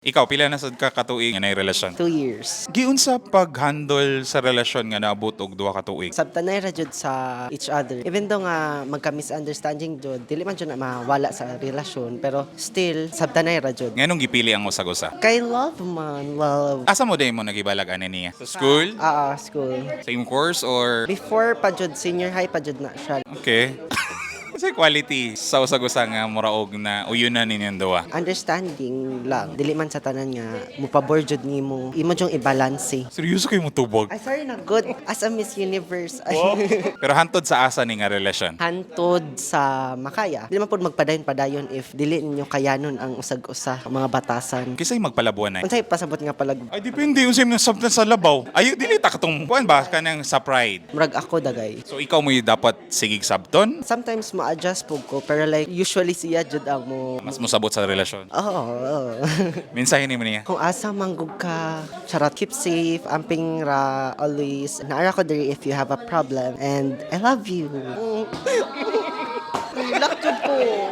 Ikaw, pila na sad ka katuig nga nay relasyon? 2 years. Giunsa pag-handle sa relasyon nga naabot og 2 ka tuig? Sabtanay ra jud sa each other. Even though nga magka-misunderstanding jud, dili man jud na mawala sa relasyon, pero still sabtanay ra jud. Nganong gipili ang usag-usa? Kay love man, love. Asa mo day mo nagibalag ani niya? Sa school? Ah, school. Same course or Before pa jud, senior high pa jud na siya. Okay. Kasi quality sa usag-usa nga muraog na uyunan ninyong duwa. Understanding lang. Dili man sa tanan nga mupabor jud nimo. Imo jung i-balance. Seryoso kayo mo tubog? Ay, sorry na good. As a Miss Universe. Pero hantod sa asa ni nga relasyon? Hantod sa makaya. Dili man pud magpadayon-padayon if dili ninyo kayanon ang usag-usa, mga batasan. Kisay magpalabuan na. Unsay pasabot nga palag? Ay, depende unsay mga sabtan sa labaw. Ayo, dili ta katong kuan ba kanang sa pride. Murag ako dagay. So ikaw mo dapat sigig sabton, Sometimes mo-adjust pud ko, pero like usually siya jud ang mo mas mosabot sa relasyon. Oo. Mensahe nimo niya. Kung asa manggug ka, charot, keep safe, amping ra always. Naara ko diri if you have a problem, and I love you. Relax jud ko.